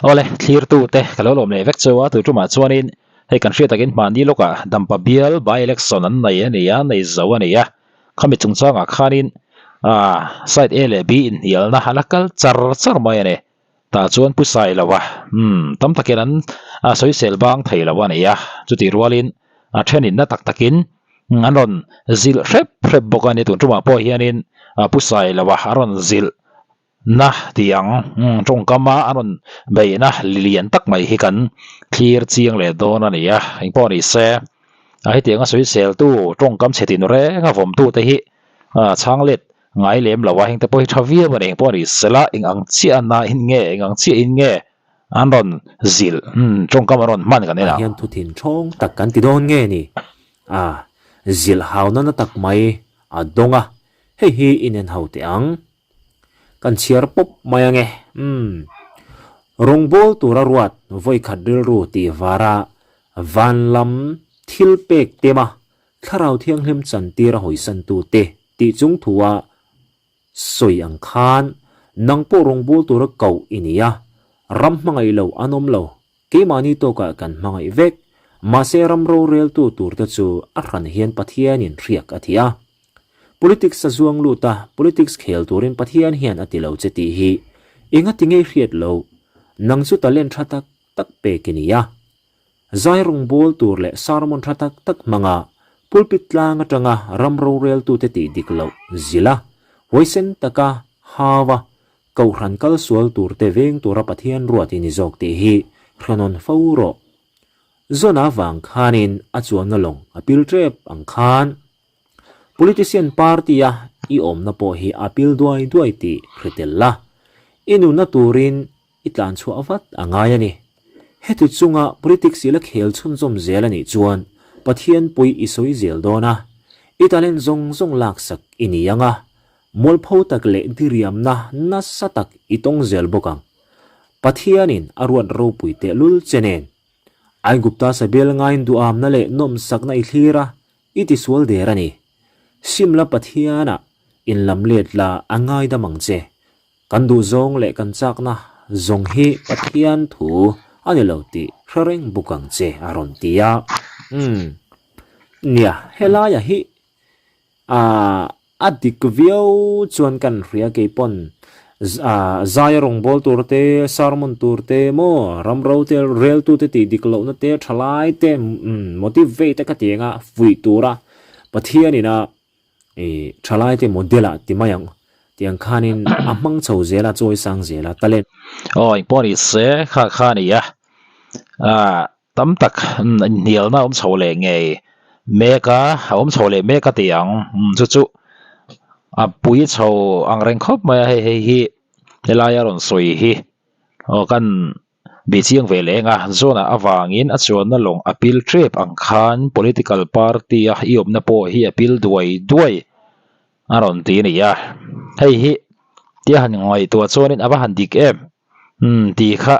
Awle, thlirtute ka lo lawm leh vek cheu a, tu tumah chuanin hei kan hriat takin hmanni lawkah Dampa bial by election an nei a ni a, nei zo a ni a, khami chungchangah khanin ah side A leh B inhnialna a la kal char char mai a ni. Tah chuan pu sai lo a, umm tam takin an sawisel bang thei lo a ni a, chutih rualin a thenin na tak takin an rawn zilh hrep hrep bawk a ni, tun tumah pawh hianin pu sai lo a a rawn zilh na tih ang tawngkam a a rawn beihna lian tak mai hi kan thlir chiang leh dawn a ni a, engpawh ni se a hetianga sawisel tu tawngkam chhe tin reng a vawm tu te hi chhang let ngai lem lo a, hengte pawh hi tha viau a ni, engpawh ni sela eng ang chiah na in nge eng ang chiah in nge an rawn zilh tawngkam an rawn hman kan en ang. Hian thu thin thawng tak kan ti dawn nge ni? A zilh hau na na tak mai a dawng a, hei hi inen ho teh ang. Kan chhiar pawp mai ange. Umm. Rawngbâwl tura ruat vawikhat rilru tih vara van lam thil pek tema thlarau thianghlim chantir a hawisantu te tih chung thua sawi ang khan nang pawh rawngbâwl tura koh i ni a, ram hmangaih lo an awm lo, keimahni tawkah kan hmangaih vek, mahse ram roreltu turte chu a hran hian Pathianin hriak a ti a. Politics a zuang lut a, politics khel turin Pathian hian a ti lo che tih hi enga ti ngei hriat loh, nang chu talent tha tak tak pek i ni a. Zai rawngbâwl tur leh sermon tha tak tak hmanga pulpit tlang atanga ram roreltute tih dik loh zilh a, huaisen taka hau a, kohhran kal sual turte veng tura Pathian ruat i ni zawk tih hi hrenawn fo rawh. Zona vang khanin a chuanna lawng a pil tep ang khan. Politician party a i awmna pawh hi a pil duai duai tih hre tel la, i nunna turin i tlan chhuah vat a ngai a ni. Heti chunga politics i la khel chhunzawm zel a nih chuan Pathian pui i sawi zel dawn a, i talent zawng zawng laksak i ni ang a, mualpho tak leh diriamna nasa tak i tawng zel bawk ang. Pathianin a ruat ropui tehlul che nen Aigupta sabel ngaiin duhamna leh nawmsakna i thlir a, i tisual der a ni. Simla Pathianah inlam let la a ngaidam ang che. Kan duhzawng leh kan chakna zawng hi Pathian thu a ni lo tih hre reng bawk ang che a rawn ti a. Umm. Nia, helaiah hi Aaa a dik viau chuan kan hria kei pawn aaa zai a rawngbâwl tur te, sermon tur te maw ram ro te rel tu te tih dik lohna te thalai te motivate a ka ti anga fuih tura Pathian ina ih thalai te model ah ti mai ang tiang khanin a hmang chho zel a chawi sang zel a talent. Aw engpawh ni se kha kha a ni a aaa. Tam tak inhnialna a awm chho leh ngei mek a, a awm chho leh mek a ti ang. Chu chu a pui chho ang reng khawp mai a, hei hei hi helaia rawn sawi hi aw kan bih chiang ve leh eng a, zawnah avangin a chuanna lawng a pil tep ang khan political party a i awmna pawh hi a pil duai duai a rawn ti a ni a, hei hi tia han ngaihtuah chuanin a va han dik em. Umm tih kha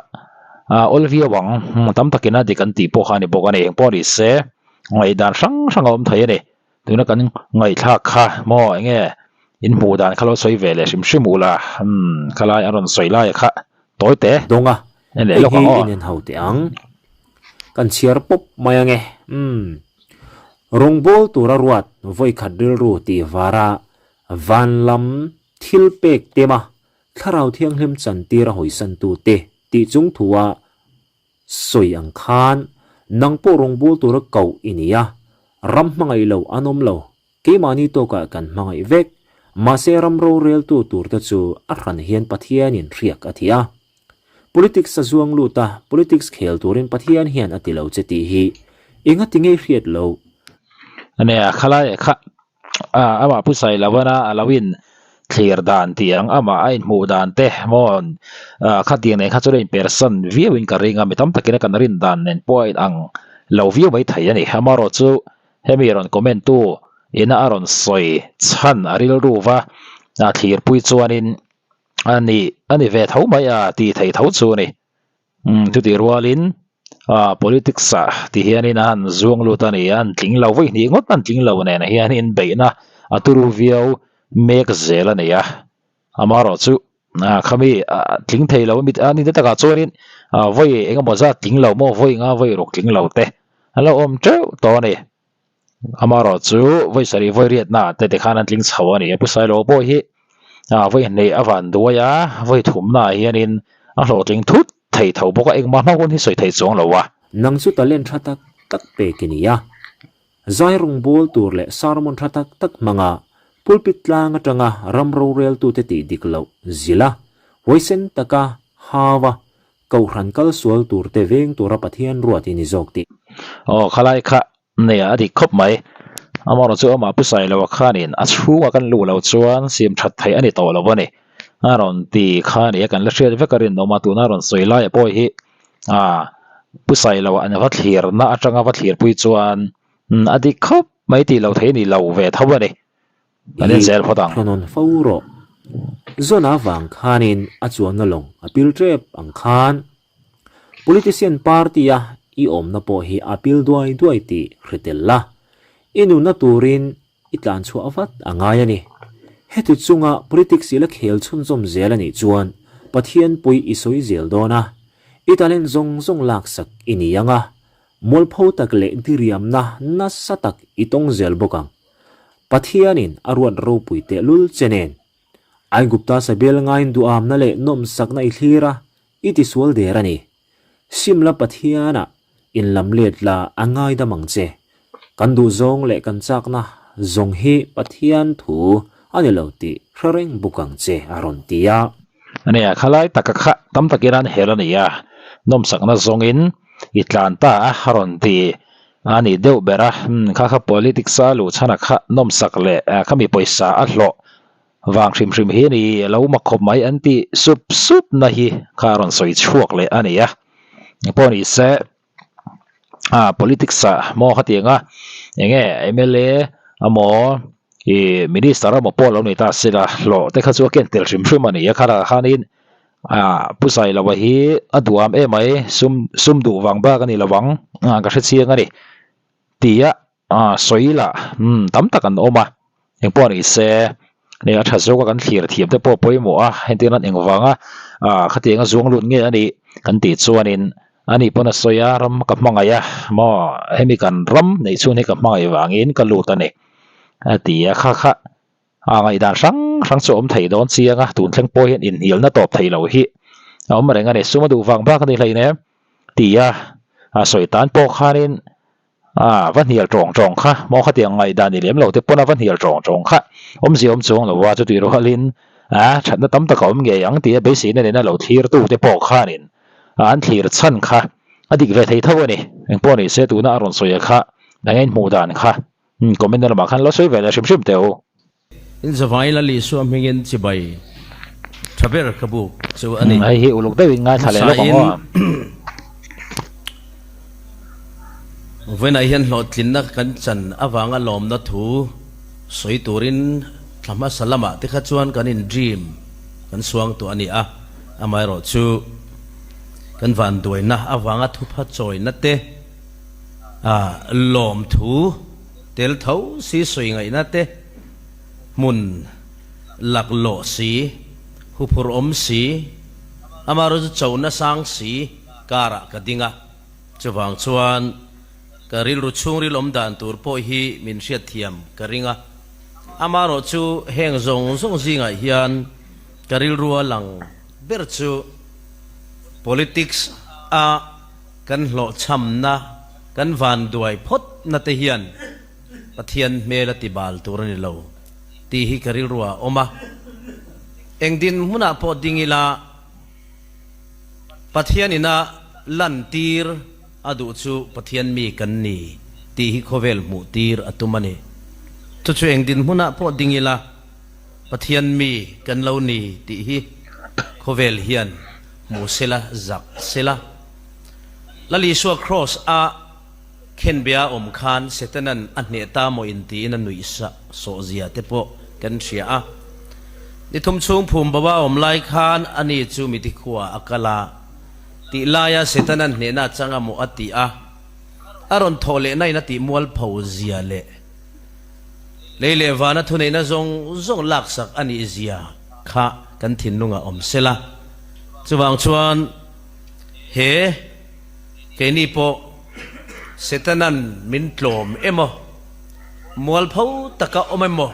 ah awl viau ang tam takin a dik an tih pawh kha a ni bawk a ni engpawh ni se ngaihdan hrang hrang a awm thei a ni tuna kan ngaihthlak kha maw enge in hmuh dan kha lo sawi ve leh hrim hrim ula umm khalai a rawn sawi lai kha tawi te Dawnga en leh hei lawk hi ang aw. inen ho teh ang kan chhiar pawp mai ange umm rawngbâwl tura ruat vawikhat rilru tih vara van lam thil pek tema Thlarau Thianghlim chantir a hawisantute tih chung thua sawi ang khan nang pawh rawngbâwl tura koh i ni a, ram hmangaih lo an awm lo, keimahni tawkah kan hmangaih vek, mahse ram roreltu turte chu a hran hian Pathianin hriak a ti a. Politics a zuang lut a, politics khel turin Pathian hian a ti lo che tih hi enga ti ngei hriat loh. Nia, khalai kha amah pu Sailovana a lo in thlir dan tih ang amah a inhmuh dan te maw khatiang nen kha chuan a inpersan viau in ka ring a mi tam takin a kan rin dan nen pawh a inang lo viau mai thei a ni amaherawh chu hemi rawn comment tu ina a rawn sawi chhan a rilru va a thlirpui chuanin a ni a ni ve tho mai a tih theih tho chu a ni. Umm chutih rualin ah politics ah ti hianin a han zuang lut a ni a, an tling lo vawi hnih ngawt an tling lo nen hianin beihna a turu viau mek zel a ni a, amaherawhchu Khami tling thei lo a ni te takah chuanin vawi engemaw zat tling lo maw vawi nga vawi ruk tling lo te a lo awm teuh tawh a ni. Amaherawh chu vawi sarih vawi riatna ah te tikhan an tling chho a ni. Pu Sailo pawh hi vawi hnih a van duai a, vawi thumna ah hianin a hlawhtling thut thei tho bawk a, engmah hma hun hi sawi thei chuang lo a. Nang chu talent tha tak tak pek i ni a, zai rawngbâwl tur leh sermon tha tak tak hmanga pulpit tlang atanga ram roreltute tih dik loh zilh a, huaisen taka hau a, kohhran kal sual turte veng tura Pathian ruat i ni zawk tih. Aw, khalai kha Nia, a dik khawp mai. Amaherawh chu amah Pu Sailoa khanin a chhungah kan luh loh chuan siam that theih a ni tawh lo a ni. A rawn ti kha a ni a, kan la hriat vek a rinawm a, tuna rawn sawi laia pawh hi ah Pu Sailoa an va thlirna atanga va thlirpui chuan a dik khawp mai tih loh theih a ni lo ve tho a ni. Kan Hi en zel phawt ang. Thawnawn fo rawh. Zona vang khanin a chuanna lawng a pil tep ang khan Politician party a i awmna pawh hi a pil duai duai tih hre tel la, i nunna turin i tlan chhuah vat a ngai a ni. Heti chunga politics i la khel chhunzawm zel a nih chuan Pathian pui i sawi zel dawn a, i talent zawng zawng laksak i ni ang a, mualpho tak leh diriamna nasa tak i tawng zel bawk ang. Pathianin a ruat ropui tehlul che nen Aigupta sabel ngaiin duhamna leh nawmsakna i thlir a, i tisual der a ni. Simla Pathianah inlam let la a ngaidam ang che. Kan duhzawng leh kan chakna zawng hi Pathian thu a ni lo tih hre reng bawk ang che a rawn ti a. Nia, khalai taka kha tam takin an hel a ni a, nawmsakna zawngin i tlan ta a, a rawn ti a ni deuh ber a. Kha kha politics a luhchhana kha nawmsak leh khami pawisa a hlawh Vang hrim hrim hi ni lo mak khawp mai an tih sup sup na hi kha a rawn sawi chhuak leh a ni a. Pawh ni se ah politics ah maw khatianga eng nge mla emaw ih minister emaw pawh lo ni ta se la hlawh te kha chu a ken tel hrim hrim a ni a kha khanin ah Pu Sailoa hi a duham em mai sum sum duh vang bak a ni lo ang ka hre chiang a ni tia Ah sawi lah umm tam tak an awm a, engpawh ni se nia a tha zawk a kan thlir thiam te pawh pawimawh a, entir nan engvanga ah khatianga zuang lut nge a nih kan tih chuanin ani pawn a sawi a ram ka hmangaih a maw hemi kan ram neih chhun hi ka hmangaih vangin ka lut a ni a ti a kha kha a ngaihdan hrang hrang chu a awm thei dawn chiang a tun thleng pawh hian inhnialna tawp thei lo hi a awm reng a ni sum a duh vang bak a ni hleinem ti a a sawi tan pawh khanin A va hnial tawng tawng kha, maw khatiang ngaihdan i lem lo te pawn a va hnial tawng tawng kha, awmzia awm chuang lo a, chutih rualin a thatna tam tak a awm ngei ang tia beiseina nena lo thlir tu te pawh khanin a an thlir chhan kha a dik ve thei tho a ni. Engpawh ni se tuna a rawn sawi a kha eng a inhmuh dan kha comment na lamah khan lo sawi ve leh hrim hrim teh u. In zavai Lal Isua hmingin chibai tha ber ka buk chu a ni. Hei hi uluk deuhin ngaithla leh lawk ang aw. Vawiinah hian hlawhtlinna kan chan avanga lawmna thu sawi turin thla hmasa lamah te kha chuan kan in dream kan suang tawh a ni a, amaherawhchu kan vanduaina avanga thupha chawina te lawmthu Tel tho si sawi ngaihna te, hmun laklawh si, huphurh awm si, amaherawhchu chu chohna sang si karah ka ding a. Chuvang chuan ka rilru chhungril awm dan tur pawh hi min hriatthiam ka ring a. Amaherawhchu heng zawng zawng zingah hian ka rilrua lang ber chu politics a Kan hlawhchhamna, kan vanduai phawtna te hian Pathian hmel a ti bal tur a ni lo tih hi ka rilru ah a awm a. Eng dinhmunah pawh ding ila Pathian ina lantir a duh chu Pathian mi kan ni tih hi khawvel hmuh tir a tum a ni. Chu chu eng dinhmunah pawh ding ila Pathian mi kan lo ni tih hi khawvel hian hmu sela, zak sela. Lal Isua Kraws a khenbia a awm khan Setanan a hneh ta maw in tiin a nuih sawh zia te pawh kan hria a. Ni thum chhung phum bo a awm lai khan ani chu miti khua a kal a tih laia Setanan hnehna a chang a maw a ti a, a rawn thawh lehna in a tih mualpho zia leh lei leh vana thuneihna zawng zawng laksak a nih zia kha. kan thinlungah awm sela. Chuvang chuan he keini pawh Setanan min tlawm emaw, mualpho taka awm emaw,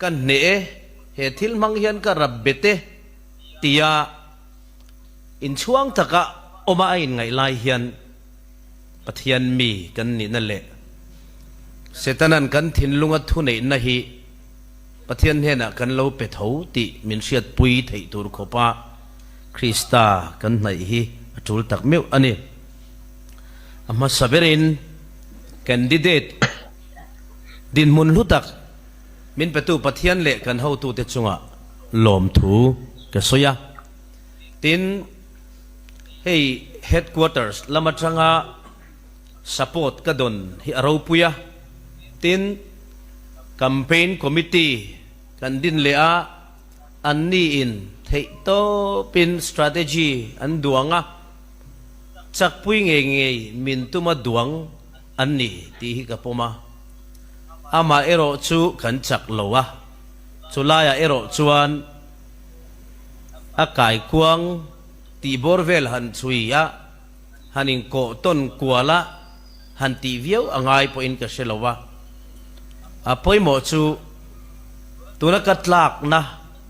Ka hneh e, he thil hmang hian ka rap bet e, tia inchhuang taka awma a inngaih lai hian Pathian mi kan nihna leh Setana'n kan thinlunga thuneihna hi Pathian hnenah kan lo pe tho tih min hriatpui theih tur khawpa Krista kan hnaih hi a tul tak meuh a ni. A hmasa berin candidate Dinhmun hlu tak min petu Pathian leh kan hotute chungah lawmthu ka sawi a. Tin, hei headquarters lam atanga support ka dawn hi a ropui a. Tin, campaign committee kan din leh a, anni in theihtawpin strategy an duang a, chakpui ngei ngei min tuma duang an ni tih hi ka pawm a, amah erawh chu kan chak lo a, chulaiah erawh chuan a kaikuang tih bawr vel han chhui a, han inkawh tawn kual a, han tih viau a ngai pawhin ka hre lo a, a pawimawh chu tuna ka tlakna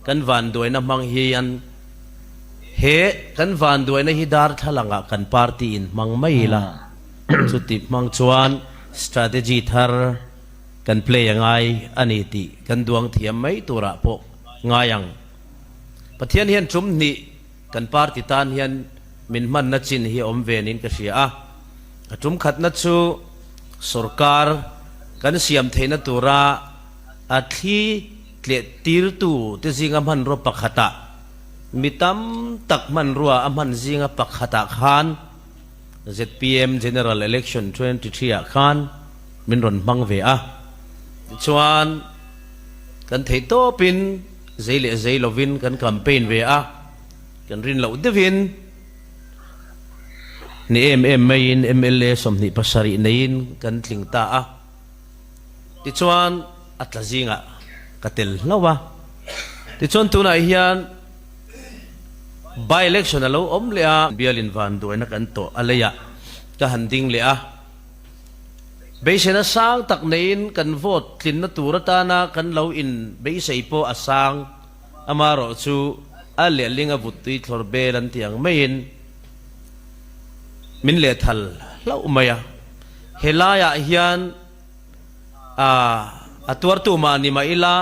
kan vanduaina hmang hian he kan vanduaina hi darthlalangah kan party in hmang mai ila. Chuti hmang chuan strategy thar kan play a ngai a ni tih kan duang thiam mai turah pawh ngai ang. Pathian hian tum hnih kan party tan hian min hmanna chin hi a awm ve niin ka hria a. A tum khatna chu sorkar kan siam theihna tura a thli tleh tirtu te zinga hmanrua pakhatah mi tam tak hmanrua a hman zinga pakhatah khan Zpm General Election 23 ah khan min rawn hmang ve a, tichuan kan theih tawpin zei leh zei lovin kan campaign ve a, kan rin loh deuhin ni em em maiin mla 27 neiin kan tling ta a, tichuan a tla zingah ka tel hlauh a, tichuan tunah hian. By election a lo awm leh a. Bialin vanduaina kan tawh a leiah ka han ding leh a. Beiseina sang tak neiin kan vote tlinna tur atana kan lo in beisei pawh a sang. Amaherawh chu a lehling a vuttui thlawr bel an tih ang maiin min lehthal hlauh mai a. Helaiah hian a tuartu mah ni mah ila,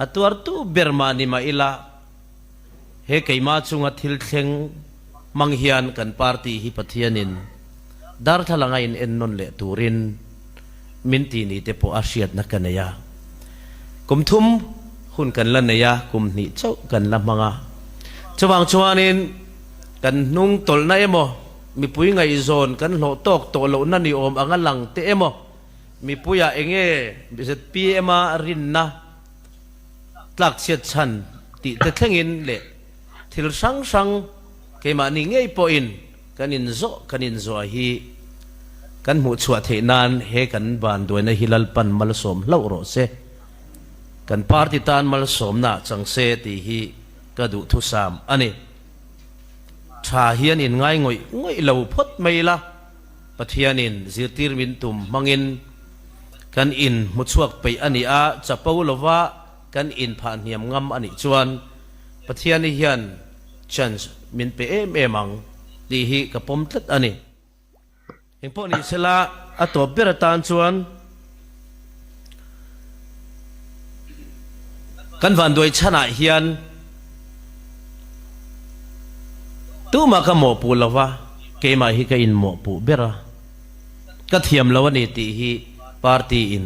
A tuartu ber mah ni mah ila, he keimah chunga thil thleng hmang hian kan party hi Pathianin darthlalang a in ennawn leh turin min ti ni te pawh a hriatna ka nei a. Kum thum hun kan la nei a, kum hnih chauh kan la hmang a. Chuvang chuanin kan hnung tawlhna emaw, mipui ngaihzawn kan hlawh tawk tawh lohna ni awm anga lang te emaw, Mipuiah enge zpm-a rinna tlakchhiat chhan tih te thlengin leh thil hrang hrang keimahni ngei pawhin kan inzawh kan inzawh hi kan hmuhchhuah theih nan he kan vanduaina hi Lalpan malsawm hlauh rawh se, kan party tan malsawmna chang se tih hi ka duhthusam a ni. Tha hian inngai ngawih ngawih lo phawt mai ila. Pathianin zirtir min tum hmangin kan in hmuchhuak peih a ni a, chapo lova kan in phah hniam ngam a nih chuan Pathiani hian chance min pe em em ang tih hi ka pawm tlat a ni. Engpawh ni sela a tawp ber atan chuan kan vanduai chhanah hian tumah ka mawhpuh lo va, keimah hi ka inmawhpuh ber a, ka thiam lo a ni tih hi party in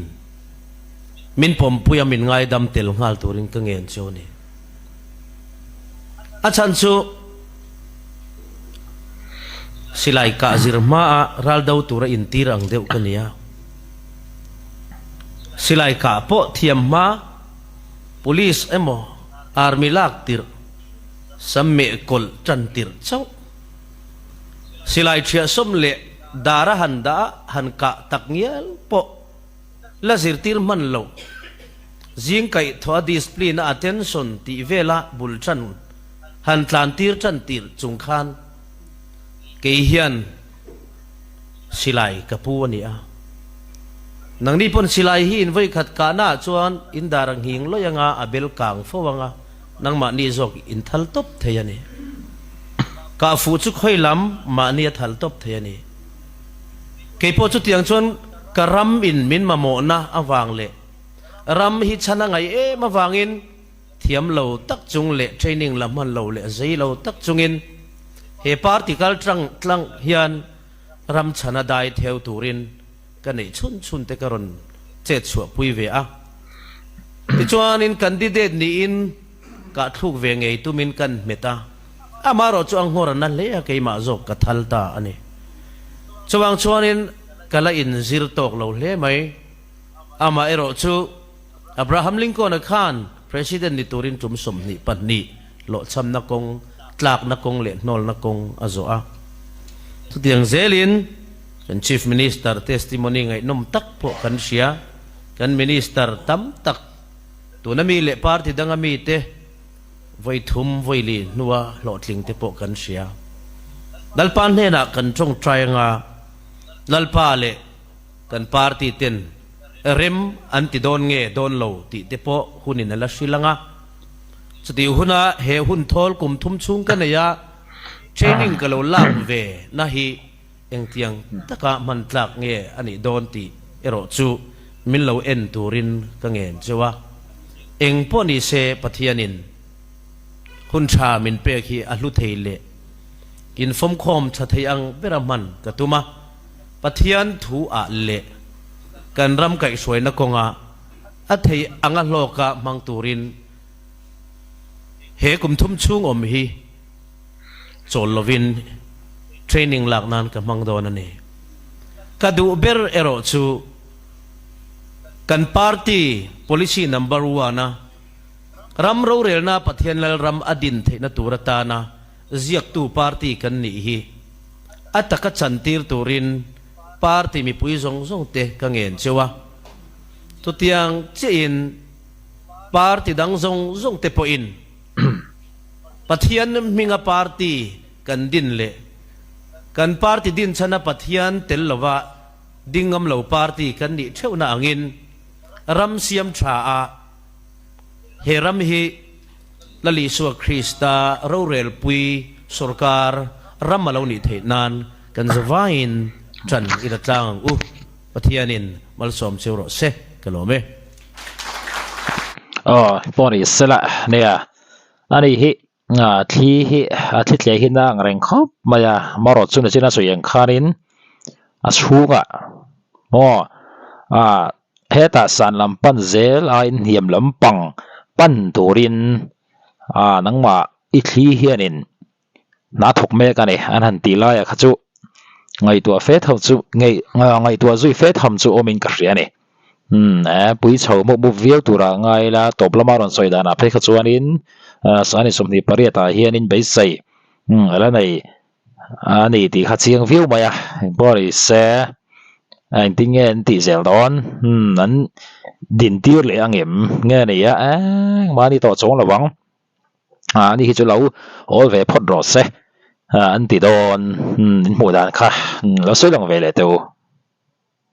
min pawmpui a min ngaidam tel nghal turin ka ngen chu a ni. A chhan chu silai kah zir hmaa ral do tura intir ang deuh ka ni a. Silai kah pawh thiam hma Police emaw Army lak tirh sam meh kawlh tan tirh chauh. Silai thiah sawm leh dar a han dah a han kah tak ngial pawh la zirtir hman lo. Zing kaih thawh a discipline a attention tih vela bul tan han tlan tir tan tir chung khan kei hian silai ka pu a ni a. Nangni pawn silai hi in vawikhat kahna ah chuan in dar a nghing lawih anga a bel kang fo anga nangmahni zawk in thal tawp thei a ni. Kah fuh chu khawi lam mahni a thal tawp thei a ni. Keipawh chutiang chuan ka ram in min mamawhna avang leh Ram hi chhan a ngaih em avangin thiam lo tak chung leh training la hman lo leh zei lo tak chungin he party kal tlang tlang hian ram chhan a dai theu turin ka neih chhun chhun te ka rawn chet chhuah pui ve a. Tichuanin candidate niin kah thluk ve ngei tumin kan hmet a, amaherawh chu a nghawr a na hle a keimah zawk ka thal ta a ni. Chuvang chuanin ka la inzir tawk lo hle mai. Amaherawh chu Abraham Lincoln-a khan President ni turin tum 22 hlawhchhamna kawng, tlakna kawng leh hnawlna kawng a zawh a. Chutiang zelin kan Chief Minister testimony ngaihnawm tak pawh kan hria. Kan Minister tam tak tuna mi leh party danga mite vawi thum vawi li hnua hlawhtling te pawh kan hria. Lalpa hnenah kan tawngtai anga Lalpa leh Kan party ten rem an ti dawn nge dawn lo tih te pawh hunin a la hrilh ang a. Chutih huna he hun thawl kum thum chhung ka nei a, training ka lo lak ve na hi engtiang taka hman tlak nge a nih dawn tih erawh chu min lo en turin ka ngen cheu a. Eng pawh ni se Pathianin hun tha min pek hi a hlu thei leh infawmkhawm tha thei ang bera hman ka tum a. Pathian thu ah leh kan ram kaihhruaina kawnga a thei anga hlawka hmang turin he kum thum chhung awm hi chawl lovin training lak nan ka hmang dawn a ni. Ka duh ber erawh chu kan party policy number one a ram rorelna Pathian Lalram a din theihna tur atana ziaktu party kan nih hi A taka chantir turin party mipui zawng zawng te ka ngen cheu a. Chutiang chiahin party dang zawng zawng te pawhin Pathian hminga party kan din leh kan party din chhana Pathian tel lova ding ngam lo party kan nih theuhna angin ram siam tha a he ram hi Lal Isua Krista rorelpui sorkar ram a lo nih theih nan kan zavaiin ṭan i la tlang ang u. Pathianin malsawm cheu rawh se, ka lawm e. Aw, pawh ni sela nia, ani hi thli hi a thli tleh hi na ang reng khawp mai a, marawh chu nichin a sawi ang khanin a chhungah maw ah Hetah san lam pan zel a inhniam lampang pan turin ah nangmah i thli hianin hna thawk mek a ni an han tih laiah kha chu ngaihtuah fe tham chu ngei ngaihtuah zui fe tham chu awmin ka hria a ni. Umm e pui chho mup mup viau turah ngai ila tawp lama rawn sawi danah phei kha chuanin ah sani 28 ah hianin beisei umm a la nei. A ni tih kha chiang viau mai a, engpawh ni se a engtin nge an tih zel dawn umm an din tir leh ang em nge a ni a engmah a ni tawh chuang lo ang ah ani hi chu lo awl ve phawt rawh se ah an ti dawn umm in hmuh dan kha lo sawi lang ve leh teh u.